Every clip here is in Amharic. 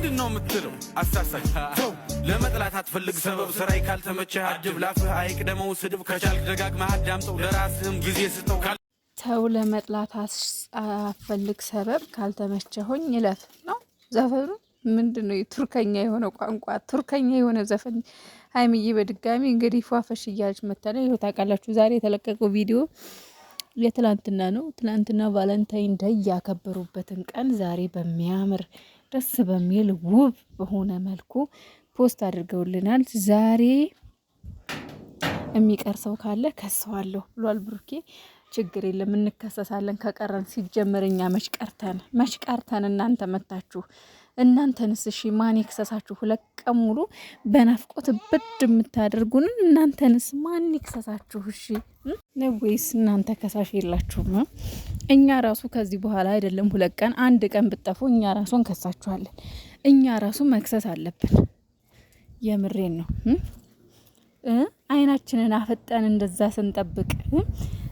ምንድን ነው የምትለው? አሳሳች ተው፣ ለመጥላት አትፈልግ ሰበብ። ስራይ ካልተመቸህ አድብ፣ ላፍህ አይቅደመው ስድብ። ከቻልክ ደጋግመህ አዳምጠው፣ ለራስህም ጊዜ ስጠው። ተው ለመጥላት አትፈልግ ሰበብ፣ ካልተመቸሆኝ እለፍ ነው ዘፈኑ። ምንድን ነው የቱርከኛ የሆነ ቋንቋ፣ ቱርከኛ የሆነ ዘፈን። ሀይሚዬ በድጋሚ እንግዲህ ፏፈሽ እያለች መታለች። ይኸው ታውቃላችሁ፣ ዛሬ የተለቀቀው ቪዲዮ የትላንትና ነው። ትላንትና Valentine Day ያከበሩበትን ቀን ዛሬ በሚያምር፣ ደስ በሚል፣ ውብ በሆነ መልኩ post አድርገውልናል። ዛሬ የሚቀር ሰው ካለ ከሰዋለሁ ብሏል ብሩኬ። ችግር የለም፣ እንከሰሳለን ከቀረን። ሲጀመር እኛ መች ቀርተን፣ መች ቀርተን እናንተ መታችሁ። እናንተንስ እሺ ማን ይክሰሳችሁ? 2 ቀን ሙሉ በናፍቆት ብድ የምታደርጉንን እናንተንስ ማን ይክሰሳችሁ? እሺ ነው ወይስ እናንተ ከሳሽ የላችሁም? እኛ ራሱ ከዚህ በኋላ አይደለም 2 ቀን፣ አንድ ቀን ብጠፉ እኛ ራሱ እንከሳችኋለን። እኛ ራሱ መክሰስ አለብን። የምሬን ነው። አይናችንን አፍጠን እንደዛ ስንጠብቅ፣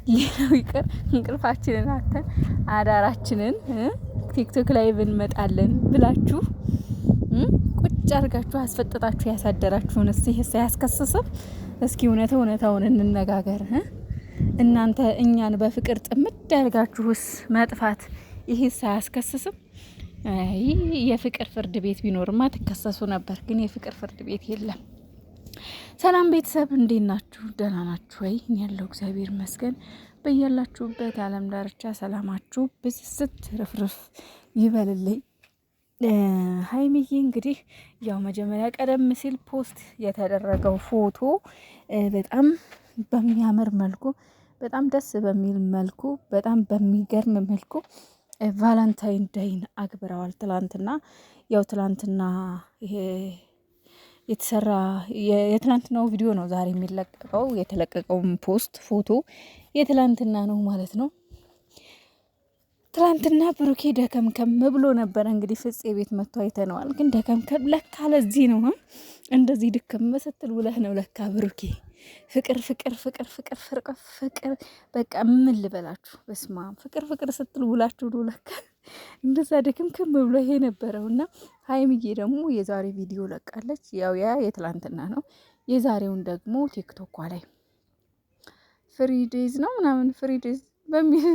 ሌላው ይቅር እንቅልፋችንን አተን አዳራችንን ቲክቶክ ላይ ብንመጣለን ብላችሁ ቁጭ አድርጋችሁ አስፈጥጣችሁ ያሳደራችሁን እስኪ አያስከስስም? እስኪ እውነት እውነታውን እንነጋገር። እናንተ እኛን በፍቅር ጥምድ አድርጋችሁስ መጥፋት ይሄስ አያስከስስም? አይ የፍቅር ፍርድ ቤት ቢኖርማ ትከሰሱ ነበር፣ ግን የፍቅር ፍርድ ቤት የለም። ሰላም ቤተሰብ፣ እንዴት ናችሁ? ደህና ናችሁ ወይ? እኔ ያለው እግዚአብሔር ይመስገን። በያላችሁበት ዓለም ዳርቻ ሰላማችሁ ብዝት ርፍርፍ ይበልልኝ። ሀይሚዬ እንግዲህ ያው መጀመሪያ ቀደም ሲል post የተደረገው ፎቶ በጣም በሚያምር መልኩ፣ በጣም ደስ በሚል መልኩ፣ በጣም በሚገርም መልኩ Valentine Day ን አክብረዋል። ትላንትና ያው ትላንትና ይሄ የተሰራ የትላንትናው ቪዲዮ ነው ዛሬ የሚለቀቀው። የተለቀቀውን post ፎቶ የትላንትና ነው ማለት ነው። ትላንትና ብሩኬ ደከምከም ብሎ ነበረ። እንግዲህ ፍፄ ቤት መጥቶ አይተነዋል። ግን ደከምከም ለካ ለዚህ ነው፣ እንደዚህ ድክም ስትል ውለህ ነው ለካ ብሩኬ። ፍቅር ፍቅር ፍቅር ፍቅር ፍቅር ፍቅር፣ በቃ ምን ልበላችሁ፣ በስማ ፍቅር ፍቅር ስትል ውላችሁ ነው ለካ እንደዛ ድክምክም ብሎ ይሄ ነበረው። እና ሀይሚዬ ደግሞ የዛሬ ቪዲዮ ለቃለች። ያው ያ የትላንትና ነው። የዛሬውን ደግሞ ቲክቶኳ ላይ free days ነው ምናምን free days በሚል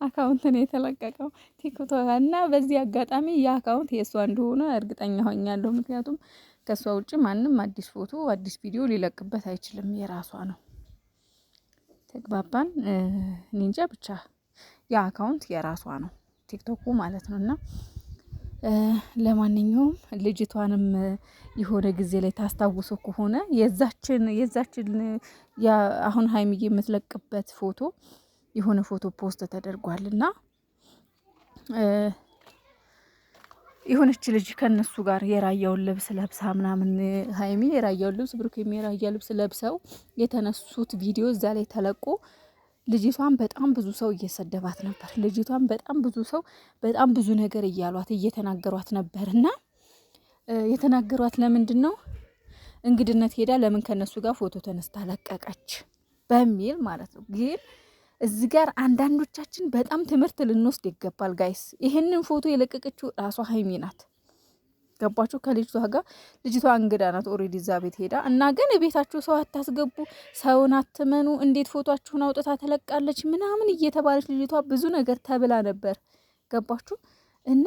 account ነው የተለቀቀው ቲክቶክ። እና በዚህ አጋጣሚ ያ account የእሷ እንደሆነ እርግጠኛ ሆኛለሁ። ምክንያቱም ከእሷ ውጭ ማንም አዲስ ፎቶ፣ አዲስ ቪዲዮ ሊለቅበት አይችልም። የራሷ ነው። ተግባባን። እኔ እንጃ፣ ብቻ ያ account የራሷ ነው ቲክቶኩ ማለት ነው። እና ለማንኛውም ልጅቷንም የሆነ ጊዜ ላይ ታስታውሶ ከሆነ የዛችን አሁን ሀይሚዬ የምትለቅበት ፎቶ የሆነ ፎቶ post ተደርጓል እና የሆነች ልጅ ከነሱ ጋር የራያውን ልብስ ለብሳ ምናምን፣ ሀይሚ የራያውን ልብስ፣ ብሩኬም የራያ ልብስ ለብሰው የተነሱት ቪዲዮ እዛ ላይ ተለቆ ልጅቷን በጣም ብዙ ሰው እየሰደባት ነበር። ልጅቷን በጣም ብዙ ሰው በጣም ብዙ ነገር እያሏት፣ እየተናገሯት ነበር። እና የተናገሯት ለምንድን ነው? እንግድነት ሄዳ ለምን ከነሱ ጋር ፎቶ ተነስታ ለቀቀች በሚል ማለት ነው። ግን እዚህ ጋር አንዳንዶቻችን በጣም ትምህርት ልንወስድ ይገባል guys። ይህንን ፎቶ የለቀቀችው ራሷ ሀይሚ ናት። ገባችሁ? ከልጅቷ ጋር፣ ልጅቷ እንግዳ ናት already እዛ ቤት ሄዳ። እና ግን ቤታችሁ ሰው አታስገቡ፣ ሰውን አትመኑ፣ እንዴት ፎቷችሁን አውጥታ ትለቃለች ምናምን እየተባለች ልጅቷ ብዙ ነገር ተብላ ነበር። ገባችሁ? እና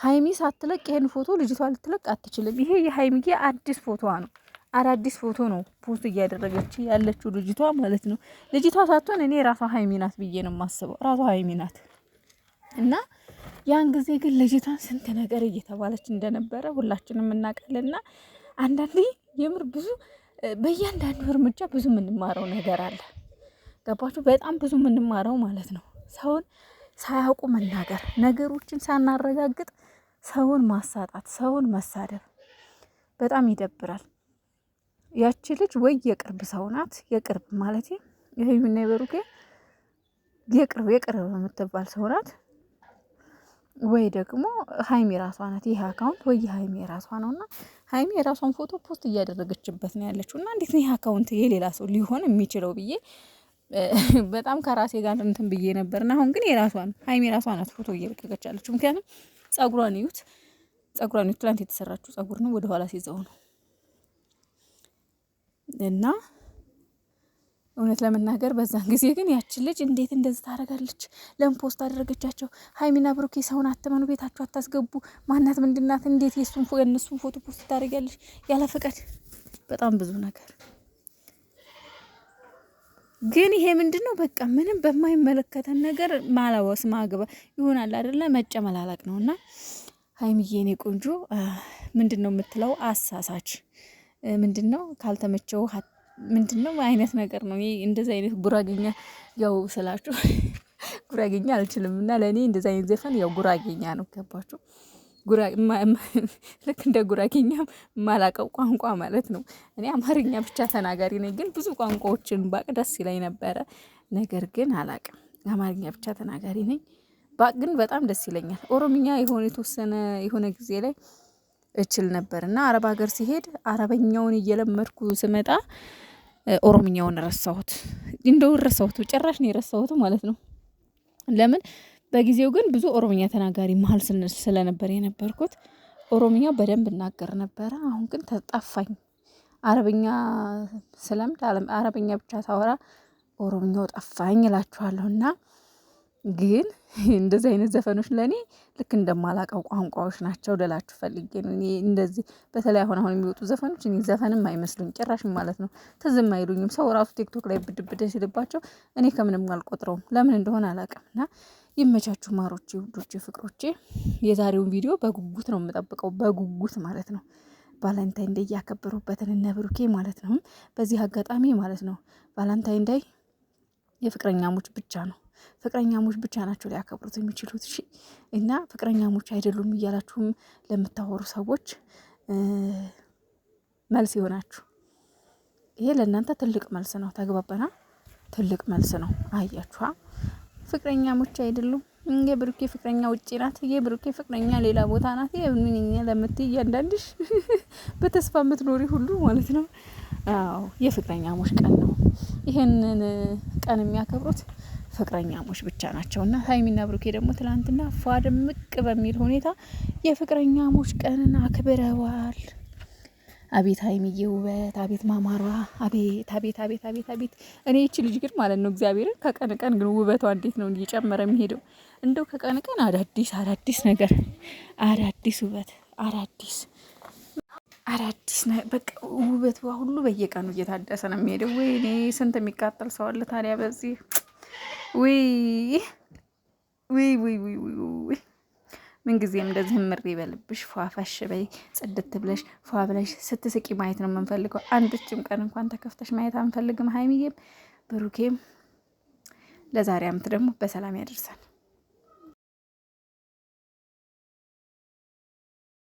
ሀይሚ ሳትለቅ ይሄን ፎቶ ልጅቷ ልትለቅ አትችልም። ይሄ የሀይሚዬ አዲስ ፎቶዋ ነው። አዳዲስ ፎቶ ነው post እያደረገች ያለችው ልጅቷ ማለት ነው። ልጅቷ ሳትሆን እኔ ራሷ ሀይሚ ናት ብዬ ነው የማስበው። ራሷ ሀይሚ ናት። እና ያን ጊዜ ግን ልጅቷን ስንት ነገር እየተባለች እንደነበረ ሁላችንም እናውቃለንና አንዳንዴ የምር ብዙ በእያንዳንዱ እርምጃ ብዙ የምንማረው ነገር አለ። ገባችሁ? በጣም ብዙ የምንማረው ማለት ነው። ሰውን ሳያውቁ መናገር፣ ነገሮችን ሳናረጋግጥ ሰውን ማሳጣት፣ ሰውን መሳደብ በጣም ይደብራል። ያቺ ልጅ ወይ የቅርብ ሰው ናት፣ የቅርብ ማለት የሀይሚና የብሩኬ የቅርብ የቅርብ የምትባል ሰው ናት፣ ወይ ደግሞ ሀይሚ ራሷ ናት። ይህ account ወይ ሀይሚ ራሷ ነው። እና ሀይሚ የራሷን ፎቶ post እያደረገችበት ነው ያለችው። እና እንዴት ነው ይህ account የሌላ ሰው ሊሆን የሚችለው ብዬ በጣም ከራሴ ጋር እንትን ብዬ ነበር። እና አሁን ግን የራሷ ነው፣ ሀይሚ ራሷ ናት ፎቶ እየለቀቀች ያለችው። ምክንያቱም ጸጉሯን እዩት፣ ጸጉሯን ትላንት የተሰራችው ጸጉር ነው ወደኋላ ሲይዘው ነው እና እውነት ለመናገር በዛን ጊዜ ግን ያችን ልጅ እንዴት እንደዚህ ታደርጋለች? ለምን post አደረገቻቸው? ሀይሚና ብሩኬ ሰውን አትመኑ፣ ቤታችሁ አታስገቡ፣ ማናት ምንድናት? እንዴት የእነሱን ፎቶ post ታደርጊያለሽ ያለ ፈቃድ? በጣም ብዙ ነገር ግን ይሄ ምንድን ነው? በቃ ምንም በማይመለከተን ነገር ማላወስ ማግባ ይሆናል አይደለ? መጨመላላቅ ነው። እና ሀይሚዬ የኔ ቆንጆ ምንድን ነው የምትለው? አሳሳች ምንድን ነው ካልተመቸው ምንድን ነው አይነት ነገር ነው። እንደዚህ አይነት ጉራጌኛ ያው ስላችሁ ጉራጌኛ አልችልም እና ለእኔ እንደዚህ አይነት ዘፈን ያው ጉራጌኛ ነው። ገባችሁ? ልክ እንደ ጉራጌኛ ማላቀው ቋንቋ ማለት ነው። እኔ አማርኛ ብቻ ተናጋሪ ነኝ፣ ግን ብዙ ቋንቋዎችን ባቅ ደስ ይለኝ ነበረ። ነገር ግን አላቅም። አማርኛ ብቻ ተናጋሪ ነኝ ባቅ ግን በጣም ደስ ይለኛል። ኦሮምኛ የሆነ የተወሰነ የሆነ ጊዜ ላይ እችል ነበር እና አረብ ሀገር ሲሄድ አረበኛውን እየለመድኩ ስመጣ ኦሮምኛውን ረሳሁት። እንደው ረሳሁት፣ ጭራሽ ነው የረሳሁት ማለት ነው። ለምን በጊዜው ግን ብዙ ኦሮምኛ ተናጋሪ መሀል ስለነበር የነበርኩት ኦሮምኛ በደንብ እናገር ነበረ። አሁን ግን ተጣፋኝ። አረብኛ ስለምድ አረብኛ ብቻ ሳወራ ኦሮምኛው ጠፋኝ እላችኋለሁ። እና ግን እንደዚህ አይነት ዘፈኖች ለእኔ ልክ እንደማላውቀው ቋንቋዎች ናቸው ልላችሁ ፈልጌ ነው። እኔ እንደዚህ በተለይ አሁን አሁን የሚወጡ ዘፈኖች እኔ ዘፈንም አይመስሉኝ ጭራሽም ማለት ነው። ትዝም አይሉኝም። ሰው ራሱ ቲክቶክ ላይ ብድብድ ሲልባቸው እኔ ከምንም አልቆጥረውም። ለምን እንደሆነ አላውቅም። እና ይመቻችሁ ማሮቼ፣ ውዶቼ፣ ፍቅሮቼ። የዛሬውን ቪዲዮ በጉጉት ነው የምጠብቀው፣ በጉጉት ማለት ነው። Valentine Day እያከበሩበትን እነ ብሩኬ ማለት ነው። በዚህ አጋጣሚ ማለት ነው Valentine Day የፍቅረኛሞች ብቻ ነው። ፍቅረኛሞች ብቻ ናቸው ሊያከብሩት የሚችሉት። እሺ እና ፍቅረኛሞች አይደሉም እያላችሁም ለምታወሩ ሰዎች መልስ ይሆናችሁ። ይሄ ለእናንተ ትልቅ መልስ ነው። ተግባባና? ትልቅ መልስ ነው። አያችኋ፣ ፍቅረኛሞች አይደሉም። የብሩኬ ፍቅረኛ ውጪ ናት፣ የብሩኬ ፍቅረኛ ሌላ ቦታ ናት የምንኛ ለምትይ እያንዳንድሽ በተስፋ የምትኖሪ ሁሉ ማለት ነው። አዎ የፍቅረኛሞች ቀን ነው። ይሄንን ቀን የሚያከብሩት ፍቅረኛሞች ብቻ ናቸው። እና ሀይሚና ብሩኬ ደግሞ ትላንትና ፏ ድምቅ በሚል ሁኔታ የፍቅረኛሞች ቀንን አክብረዋል። አቤት ሀይሚዬ ውበት፣ አቤት ማማሯ፣ አቤት አቤት አቤት አቤት አቤት። እኔ ይቺ ልጅ ግን ማለት ነው እግዚአብሔርን ከቀን ቀን ግን ውበቷ እንዴት ነው እየጨመረ የሚሄደው? እንደው ከቀን ቀን አዳዲስ አዳዲስ ነገር፣ አዳዲስ ውበት፣ አዳዲስ አዳዲስ በቃ ውበቷ ሁሉ በየቀኑ እየታደሰ ነው የሚሄደው። ወይኔ ስንት የሚቃጠል ሰው አለ ታዲያ በዚህ ውይ ውይ ውይ ውይ ውይ ምንጊዜም እንደዚህ ምር ይበልብሽ፣ ፏፈሽ በይ፣ ጽድት ብለሽ ፏ ብለሽ ስትስቂ ማየት ነው የምንፈልገው። አንድችም ቀን እንኳን ተከፍተሽ ማየት አንፈልግም። ሀይሚዬም ብሩኬም ለዛሬ አመት ደግሞ በሰላም ያደርሳል።